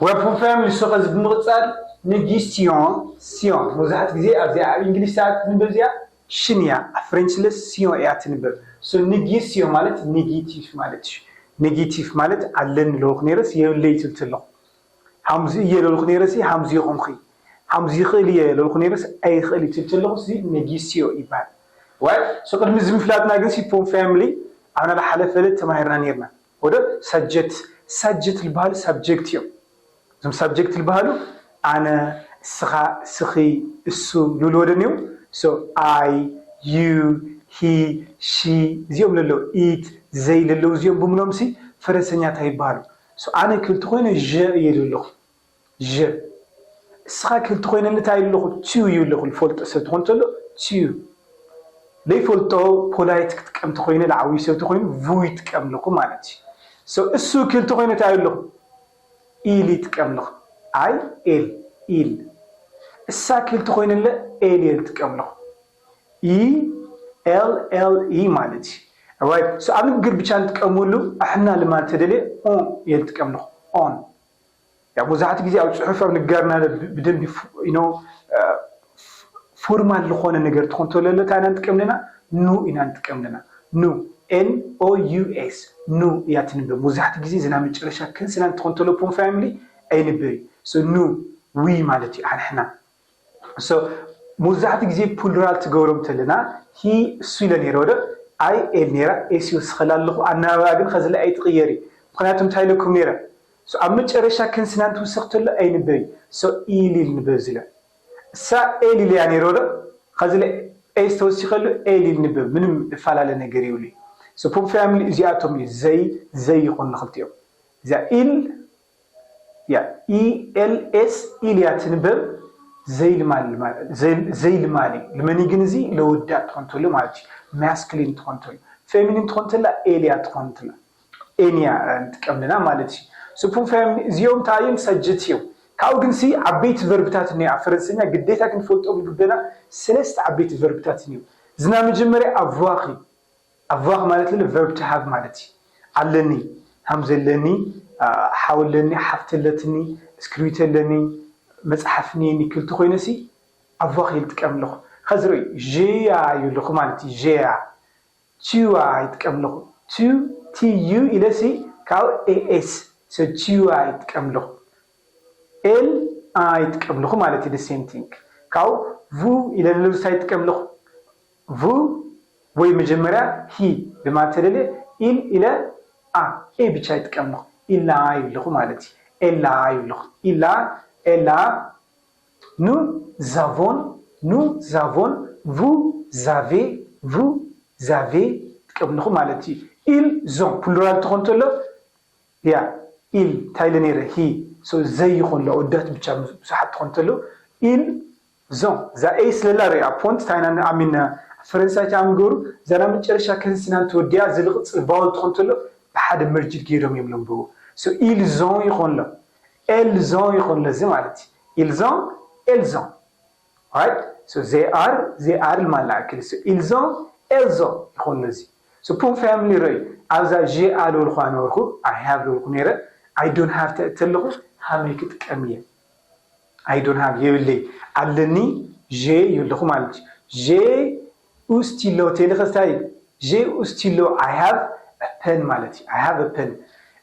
Web from family so ከዚ ብምቕጻል ንጊስቲዮን ሲዮን መብዛሕት ግዜ ኣብዚኣ ኣብ እንግሊሽ ሰዓት ትንበብ እዚኣ ሽን እያ ኣብ ፍሬንች ለስ ሲዮን እያ ትንበብ። So ንጊስቲዮን ማለት ኔጌቲቭ ማለት እዩ። ኔጌቲቭ ማለት ኣለኒ ለውክ ነይረስ የብለይ ትብል ኣለኹ። ሃምዚ እየ ለልኩ ነይረሲ ሃምዚ ይኹንኺ። ሃምዚ ይኽእል እየ ለልኩ ነይረስ ኣይኽእል እዩ ትብል ኣለኹ። እዚ ኔጌሲዮ ይበሃል። ዋይ so ቅድሚ እዚ ምፍላጥና ግን ሲ ፖም ፋሚሊ ኣብና ዝሓለፈ ዕለት ተማሂርና ነይርና። ወደ ሳጀት ሳጀት ዝበሃሉ ሳብጀክት እዮም። እዞም ሳብጀክት ዝበሃሉ ኣነ፣ እስኻ፣ እስኺ፣ እሱ ዝብሉ ወደ እኒው። So I, you, he, she እዚኦም ለለው it they ለለው እዚኦም ብምሎም ሲ ፈረንሰኛ እንታይ ይበሃሉ? So ኣነ ክልቲ ኮይነ že እየ ዝብለኹ። že እስኻ ክልቲ ኮይነ እንታይ ኣለኹ? ቲዩ እዩ ኣለኹ። ዝፈልጦ ሰብ ትኾን ተሎ ቲዩ። ዘይፈልጦ ፖላይት ክጥቀም ተኮይነ ዝዓብዩ ሰብ ተኮይኑ ቭ ይጥቀም ኣለኹ ማለት እዩ። So እሱ ክልቲ ኮይነ እንታይ ኣለኹ? ኢል ይጥቀም ኣለኹ። ኣይ ኤል ኢል። እሳ ክልቲ ኮይነ ለ ኤል እየ ዝጥቀም ኣለኹ። ኢ ኤል ኤል ኢ ማለት እዩ። Right so ኣብ ንግግር ብቻ ንጥቀመሉ ኣሕና ልማድ ተደልየ ኦን እየ ዝጥቀም ኣለኹ። ኦን ያ መብዛሕትኡ ግዜ ኣብ ፅሑፍ ኣብ ንጋርና ብደንቢ ኖ ፎርማል ዝኾነ ነገር ትኾን ተሎ እንታይ ኢና ንጥቀም ኣለና? ኑ ኢና ንጥቀም ኣለና። ኑ ኤን ኦ ዩ ኤስ ኑ እያ ትንበብ። መብዛሕትኡ ግዜ ዝና መጨረሻ ክንስና እንትኾን ተሎ ፖም ፋሚሊ ኣይንበብ እዩ። ኑ ዊ ማለት እዩ ኣንሕና። መብዛሕትኡ ግዜ ፕሉራል ትገብሮም ተለና ሂ እሱ ኢለ ነይረ ወደ ኣይ ኤል ነይራ ኤስ ይወስኸላ ኣለኹ። ኣናባብኣ ግን ኸዚ ላይ ኣይትቕየር እዩ። ምክንያቱ እንታይ ኢለኩም ነይረ? ኣብ መጨረሻ ክንስና እንትውሰኽ ተሎ ኣይንበብ እዩ። ኢል ኢል ንበብ ዝለ እሳ ኤል ኢል እያ ነይረ ወደ ኸዚ ኤስ ተወሲኸሉ ኤል ኢል ንበብ ምንም እፈላለ ነገር ይብሉ። ፖም ፋሚሊ እዚኣቶም እዩ ዘይ ዘይ ይኾኑ ክልቲኦም። እዚኣ ኢል ያ ኢ ኤል ኤስ ኢል እያ ትንበብ። ዘይልማል ዘይልማል እዩ። ልመኒ ግን እዚ ለወዳእ ትኾን ተሎ ማለት እዩ። ማስክሊን ትኾን ተሎ ፌሚኒን ትኾን ተላ ኤል እያ ትኾን ተላ ኤን እያ ንጥቀም ኣለና ማለት እዩ። ፖም ፋሚሊ እዚኦም እንታይ እዮም? ሳጀት እዮም። ካብኡ ግን ሲ ዓበይቲ ቨርብታት እኒኦ ኣብ ፈረንሰኛ ግዴታ ክንፈልጦም ዝግበና ሰለስተ ዓበይቲ ቨርብታት እኒኦ። ዝና መጀመርያ ኣቭዋኽ እዩ። ኣቭዋኽ ማለት ለ ቨርብ ቱ ሃቭ ማለት እዩ። ኣለኒ፣ ሃምዘ ኣለኒ፣ ሓው ኣለኒ፣ ሓፍቲ ኣለትኒ፣ እስክሪብቶ ኣለኒ፣ መፅሓፍ እኒአኒ ክልቲ ኮይነ ሲ ኣቭዋኽ ይጥቀም ኣለኹ። ኸዚ ርእዩ ዤያ እዩ ኣለኹ ማለት እዩ። ዤያ ቺዋ ይጥቀም ኣለኹ። ቱ ቲ ዩ ኢለ ሲ ካብ ኤ ኤስ ሶ ቺዋ ይጥቀም ኣለኹ። ኤል ኣ ይጥቀም ኣለኹ ማለት እዩ። ሴም ቲንግ ካብ ቡ ኢለ ንልብሳ ይጥቀም ኣለኹ። ቡ ወይ መጀመርያ ሂ ድማ ተደልየ ኢል ኢለ ኣ ኤ ብቻ ይጥቀም ኣለኹ። ኢላ ይብለኹ ማለት እዩ። ኤላ ይብለኹ። ኢላ ኤላ ኑ ዛቮን ኑ ዛቮን ቡ ዛቬ ቡ ዛቬ ይጥቀም ኣለኹ ማለት እዩ። ኢል ዞን ፕሉራል ትኾን ተሎ ያ ኢል እንታይ ኢለ ነይረ ሂ ሶ ዘይኾን ለወዳት ብቻ ብዙሓት ትኾን ተሎ ኢል ዞን እዛ ኤይ ስለላ ርያ ፖንት ታይና ኣሚን ፈረንሳይ ታም ገሩ ዘና መጨረሻ ከንስና እንትወዲያ ዝልቕፅል ቫውል ትኾን ተሎ ብሓደ መርጅድ ገይሮም እዮም ለንብቡ። ኢል ዞን ይኾን ሎ ኤል ዞን ይኾን ሎ እዚ ማለት እዩ። ኢል ዞን ኤል ዞን right so they are they are ማለት ኣክል so ኢል ዞን ኤል ዞን ይኾን ሎ እዚ ፖም ፋሚሊ ረይ ኣብዛ ዤ ኣለልኳ ነበርኩ። I have ለልኩ ነይረ። I don't have ተእተለኹ ሃመይ ክጥቀም እየ። I don't have የብለይ ኣለኒ ዤ ይብለኹ ማለት እዩ። ዤ ኡስቲሎ ቴለኸስታይ ዤ ኡስቲሎ I have a pen ማለት እዩ። I have a pen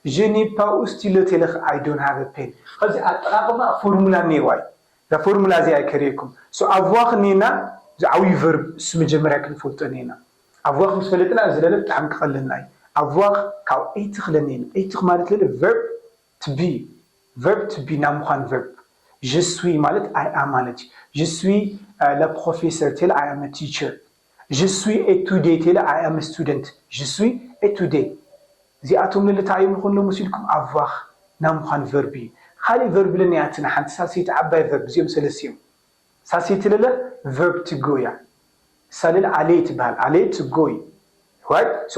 je n'ai pas ኡስቲሎ ቴለኸ I don't have a pen። ኸዚ ኣጠቓቕማ ፎርሙላ እኒዋ እዩ። እዛ ፎርሙላ እዚኣ ይከርእየኩም። ኣቭዋኽ እኒና ዝዓብዩ ቨርብ እሱ መጀመርያ ክንፈልጦ እኒና። ኣቭዋኽ ምስ ፈለጥና እዚ ለለ ብጣዕሚ ክቐለልና እዩ። ኣቭዋኽ ካብ ኤይትኽ ለኒና ኤይትኽ ማለት ለለ ቨርብ to be verb to be ናይ ምዃን ቨርብ je suis ማለት I am ማለት እዩ። Je suis la professeur ቴለ I am teacher je suis étudié ቴለ I am student je suis étudié እዚኣቶም ለለ እንታይ እዮም ዝኾኑ ሎ መሲልኩም? ኣቭዋኽ ናይ ምዃን ቨርብ እዩ። ካሊእ ቨርብ ለኒ ኣትና ሓንቲ ሳልሰይቲ ዓባይ ቨርብ እዚኦም ሰለስተ እዮም። ሳልሰይቲ ለለ ቨርብ to go እያ። እሳ ለለ ኣሌ ትበሃል። ኣሌ to go እዩ።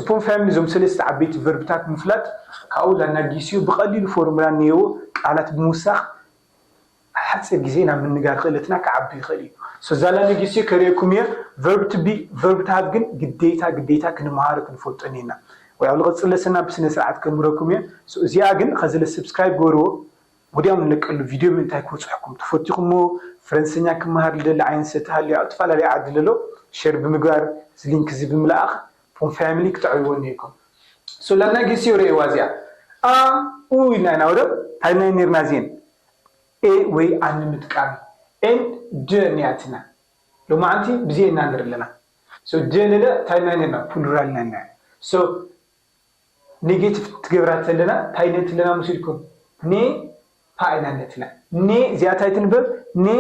ፖም ፋሚሊ እዞም ሰለስተ ዓበይቲ ቨርብታት ምፍላጥ ካብኡ ላናጊስዮ ብቐሊሉ ፎርሙላ እኒሄዎ ቃላት ብምውሳኽ ሓፂር ግዜ ናብ ምንጋር ክእለትና ክዓቢ ይኽእል እዩ። እዛ ላናጊስዮ ከርእየኩም እየ። ቨርብ to be verb to have ግን ግዴታ ግዴታ ክንመሃሮ ክንፈልጦ እኒና ወይ ኣብ ልቕፅል ለሰና ብስነ ስርዓት ከምህረኩም እየ። እዚኣ ግን ኸዚ ለ subscribe ገርዎ ወዲያው ንለቀሉ ቪድዮ ምእንታይ ክበፅሐኩም ተፈቲኹሞ፣ ፈረንሰኛ ክመሃር ልደሊ ዓይነት ሰብ ተሃልዩ ኣብ ዝተፈላለዩ ዓዲ ለሎ ሸር ብምግባር እዚ ሊንክ እዚ ብምልኣኽ ፖን ፋሚሊ ክተዕብዎ እኒኢኩም። ሶ ላና ጊሲዮ ረእዋ እዚኣ ኣ ኡ ኢልና ኢና ወደ ታይና ኔርና ዜን ኤ ወይ ኣን ምጥቃም ኤን ድ ኒያትና ሎማዓንቲ ብዚኤና ንር ኣለና። ሶ ድ ለለ ታይና ኔርና ፕሉራል ኢና ሶ ኔጌቲቭ ትገብራ ተለና እንታይ ነቲ ኣለና መሲልኩም ኔ ፓ ኢና ነትና ኔ እዚኣ እንታይ ትንበብ ኔ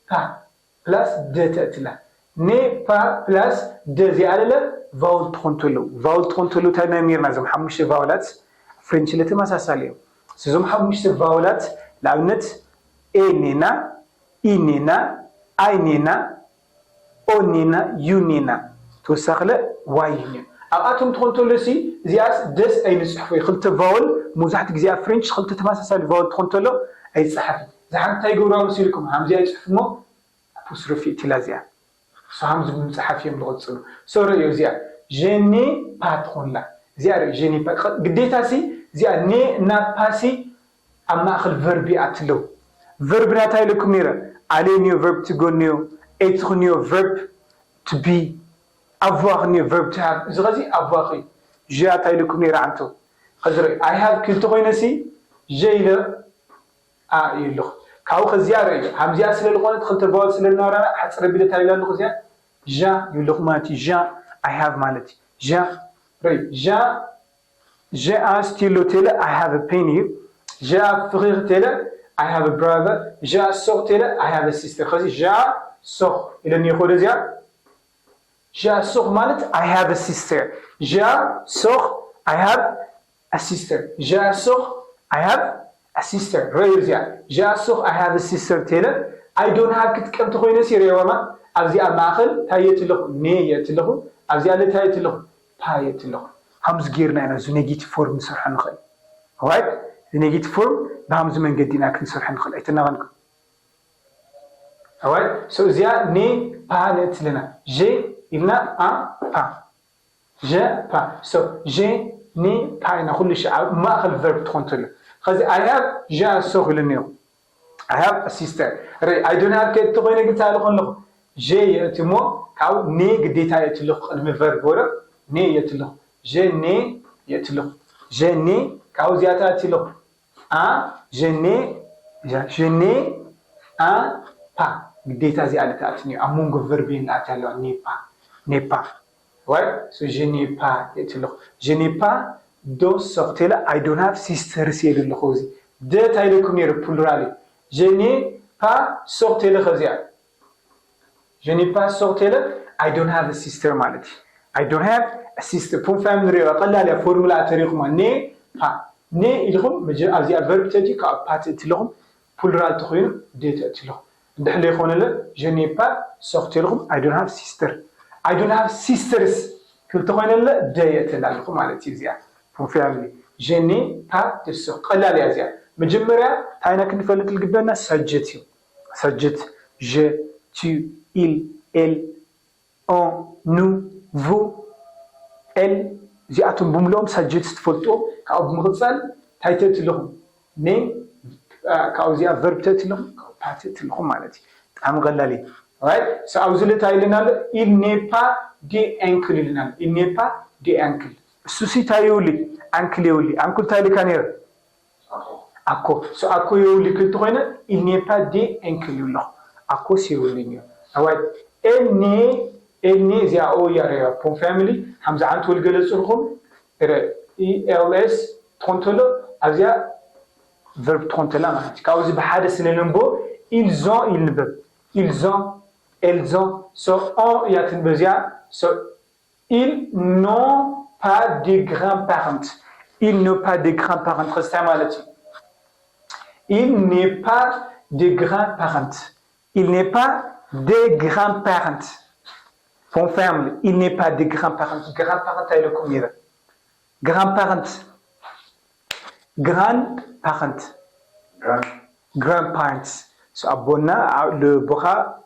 ፓ ፕላስ ደ ተእትላ ኔ ፓ ፕላስ ደ እዚኣ ለለ ቫውል ትኾን ተሎ ቫውል ትኾን ተሎ እንታይ ናይ ሜርና እዞም ሓሙሽተ ቫውላት ፍሬንች ለተመሳሳሊ እዮም እዞም ሓሙሽተ ቫውላት ንኣብነት ኤ ኔና ኢ ኔና ኣይ ኔና ኦኔና ዩኔና ተወሳኽለ ዋይ እዩ ኣብኣቶም ትኾን ተሎ ሲ እዚኣስ ደስ ኣይንፅሕፎ እዩ ክልተ ቫወል መብዛሕቲ ግዜ ኣብ ፍሬንች ክልተ ተመሳሳሊ ቫወል ትኾን ተሎ ኣይፀሓፍን ዝሓንቲ እንታይ ይገብርዋ መሲልኩም ሃምዚ ኣይፅሕፍሞ ኣፖስትሮፊ እትላ እዚኣ ሶ ሃምዚ ብምፅሓፍ እዮም ዝቐፅሉ ሶ ረእዮ እዚኣ ጀኔ ፓ ትኾንላ እዚኣ ርኢ ጀኔ ፓ ግዴታ ሲ እዚኣ ኔ እና ፓ ሲ ኣብ ማእኸል ቨርብ ይኣትለው ቨርብ ናታ ኢለኩም ነይረ ኣሌንዮ ቨርብ ትጎንዮ ኤትኽንዮ ቨርብ to be ኣቧኽንዮ ቨርብ to have እዚ ኸዚ ኣቧኽ እዩ ዥ ኣታ ኢለኩም ነይረ ዓንቶ ኸዚ ርኢ I have ክልተ ኮይነ ሲ ጀ ኢለ ኣ እዩ ኣለኹ ካብኡ ኸዚኣ ርኢ ሃምዚኣ ስለ ዝኾነት ክልተ ቫወል ስለ ዝነበራና ሓፅረ ቢለ እንታይ ኢለ ኣለኹ እዚኣ ዣ ይብለኹ ማለት እዩ ዣ I have ማለት እዩ ዣ ርኢ ዣ ጀኣ ስቲሎ ቴለ I have a pen እዩ ጀኣ ፍኺኽ ቴለ I have a brother ጀኣ ሶኽ ቴለ I have a sister ኸዚ ጀኣ ሶኽ ኢለኒ ይኸዶ እዚኣ ጀኣ ሶኽ ማለት I have a sister ጀኣ ሶኽ I have a sister ጀኣ ሶኽ I have a sister ረዩ እዚኣ ጀኣ ሶኽ I have a sister ቴለ I don't have ክትቀምቲ ኮይነ ሲ ረየዋማ ኣብዚኣ ማእኸል ታይ የትለኹ ኔ የትለኹ ኣብዚኣ ለታይ የትለኹ ፓ የትለኹ ሃምዚ ጌርና ኢና እዚ ኔጌቲቭ ፎርም ንሰርሖ ንኽእል right እዚ ኔጌቲቭ ፎርም ብሃምዚ መንገዲ ኢና ክንሰርሖ ንኽእል ኣይተናቐንኩም right so እዚኣ ኔ ፓ ንእትለና ዤ ኢልና ኣ ፓ ዤ ፓ so ዤ ኔ ፓ ኢና ኩሉ ሺ ኣብ ማእኸል ቨርብ ትኾን ትሎ ኸዚ I have ዣ ሶኽ ኢሉ ኔኹ I have a sister ረ I don't have ከእቲ ኮይነ ግን ታለ ከለኹ ጀ የእቲ እሞ ካብኡ ኔ ግዴታ የእትልኹ ቅድሚ ቨርብ ወረ ኔ የእትልኹ ጀኔ የእትልኹ ጀኔ ካብኡ እዚኣታ እትልኹ ኣ ጀኔ ጀኔ ኣ ፓ ግዴታ እዚኣ ልተኣትኒ ኣብ መንጎ ቨርብ የንኣት ኣለዋ ኔፓ ኔፓ ዋይ ሶ ጀኔፓ የእትልኹ ጀኔፓ ዶ ሶኽቴለ I don't have sisters የሉ ኣለኹ እዚ ደ እንታይ ኢለኩም ነይሩ ፕሉራል እዩ ጀኔፓ ሶኽቴለ ከዚኣ ጀኔፓ ሶኽቴለ I don't have a sister ማለት እዩ I don't have a sister ፖን ፋይም ንሪኦ ቀላል እያ ፎርሙላ ተሪኹማ ኔ ፓ ኔ ኢልኹም ኣብዚኣ ቨርብ ተእትዩ ካብ ፓ ተእትለኹም ፕሉራል ተኾይኑ ደ ተእትለኹም እንድሕር ዘይኮነለ ጀኔፓ ሶኽቴልኹም I don't have sister I don't have sisters ክልተ ኮይነለ ደ የእተላ ኣለኹ ማለት እዩ እዚኣ ፕሮፌያምሊ ጀኔ ፓ ተሶ ቀላል እያ እዚኣ መጀመርያ ታይና ክንፈልጥ ዝግበና ሳጀት እዩ ሳጀት ጀ ቱ ኢል ኤል ኦን ኑ ቩ ኤል እዚኣቶም ብምልኦም ሳጀት ትፈልጥዎም ካብኡ ብምቕፃል እንታይ ተእትለኹም ኔም ካብኡ እዚኣ ቨርብ ተእትለኹም ፓ ተእትለኹም ማለት እዩ ብጣዕሚ ቀላል እዩ right so ኣብዚ ልታ ኢልና ኣሎ il n'est pas de ankle ኢልና ኣሎ il n'est pas de ankle እሱ ሲ እንታይ የውሊ ኣንክል የውሊ ኣንክል እንታይ ልካ ነይረ ኣኮ so ኣኮ የውሊ ክልቲ ኮይነ il n'est pas de ankle ይብሎ ኣኮ ሲ የውሊ እዩ right elle n'est elle n'est እዚኣ ኦ እያ ሪያ ፖን ፋሚሊ ሓምዚ ዓንት ወልገለፅልኩም ረ ኢኤልኤስ ትኾን ተሎ ኣብዚኣ ቨርብ ትኾን ተላ ማለት እዩ ካብዚ ብሓደ ስለ ነንቦ ils ont ኢል ንበብ ils ont elles ont so on እያ ትንበብ እዚኣ so ils n'ont pas de grands parents ils n'ont pas de grands parents ኸዚ እንታይ ማለት እዩ il n'est pas de grands parents il n'est pas de grands parents ፖን ፋሚሊ il n'est pas de grands parents grand parent ኣይለኩም ነይረ grand parent grand parent grand parents ኣቦና ልቦኻ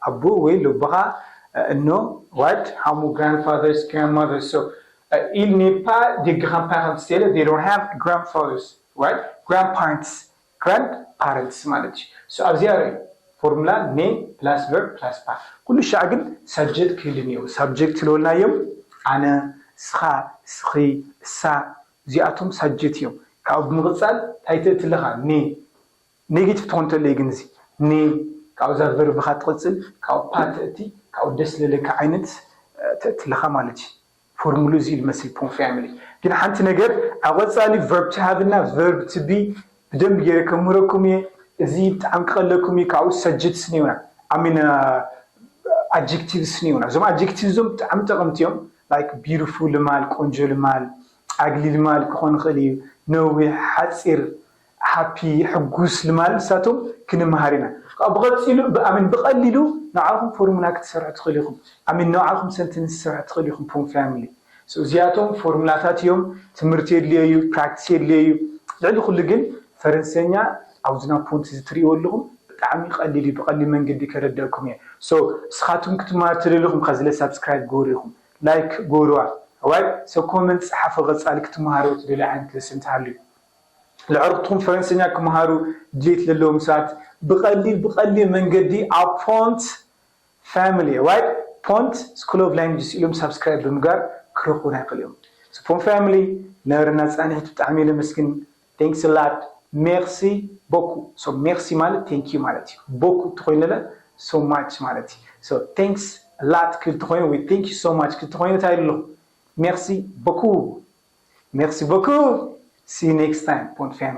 ኣቦ ወይ ልቦኻ እኖ right ሓሙ grandfathers grandmothers so il n'est pas de grands parents ቴለ they don't have grandfathers right grandparents grand parents ማለት እዩ። So ኣብዚኣ ርእ ፎርሙላ name plus verb plus past። ኩሉ ሻዕ ግን subject ክህሉ እኒኦ። Subject ትለወልናዮም ኣነ፣ እስኻ፣ እስኺ፣ እሳ፣ እዚኣቶም subject እዮም። ካብኡ ብምቕፃል እንታይ ተእትለኻ? Name። Negative ትኾን ተሎ ግን እዚ name ካብኡ እዛ verb ኻ ትቕፅል፣ ካብኡ ፓ ተእቲ፣ ካብኡ ደስ ለለካ ዓይነት ተእትለኻ ማለት እዩ። ፎርሙሉ እዚ ልመስል ፖን ፋሚሊ። ግን ሓንቲ ነገር ኣብ ቀፃሊ verb to have እና verb to be ብደንብ ገይረ ከምህረኩም እየ። እዚ ብጣዕሚ ክቐለኩም እዩ። ካብኡ subjects ንየውና ኣሚን adjectives ንየውና። እዞም adjectives እዞም ብጣዕሚ ጠቐምቲ እዮም። Like beautiful ልማል፣ ቆንጆ ልማል፣ ugly ልማል ክኾን ይኽእል እዩ። ነዊሕ፣ ሓፂር፣ ሃፒ፣ ሕጉስ ልማል ንሳቶም ክንመሃር ኢና። ካብኡ ብቐፂሉ ብኣምን ብቐሊሉ ንዓኹም ፎርሙላ ክትሰርሑ ትኽእሉ ኢኹም። ኣሚን ንዓኹም ሰንተንስ ክትሰርሑ ትኽእሉ ኢኹም ፖን ፋሚሊ። እዚኣቶም ፎርሙላታት እዮም። ትምህርቲ የድልዮ እዩ፣ ፕራክቲስ የድልዮ እዩ። ልዕሊ ኩሉ ግን ፈረንሰኛ ኣብዚ ናብ ፖንት እዚ ትሪእዎ ኣለኹም ብጣዕሚ ቀሊል እዩ። ብቐሊል መንገዲ ከረድአኩም እየ። So እስኻትኩም ክትመሃሩ ትደልኹም ከዚ ለ ሳብስክራይብ ግበሩ ኢኹም፣ ላይክ ግበሩዋ። ዋይ ሰብ ኮመንት ጸሓፉ። ቀጻሊ ክትመሃሩ ትደልዩ ዓይነት ለሰን ተሃልዩ፣ ለዕርክትኩም ፈረንሰኛ ክመሃሩ ድሌት ለለዎም ሰባት ብቐሊል ብቐሊል መንገዲ ኣብ ፖንት ፋሚሊ ዋይ ፖንት ስኩል ኦፍ ላንጉጅስ ኢሎም ሳብስክራይብ ብምግባር ክረኽቡና ይኽእሉ እዮም። ፖንት ፋሚሊ ነበረና ጻንሒት ብጣዕሚ ለመስግን። Thanks a lot. Merci beaucoup. So merci ማለት thank you ማለት እዩ። Beaucoup ተኮይነለ so much ማለት እዩ። So thanks a lot ክብል ተኮይነ ወይ thank you so much ክብል ተኮይነ እንታይ ኣለኹ? Merci beaucoup. Merci beaucoup. See you next time, ፖንት ፋሚሊ።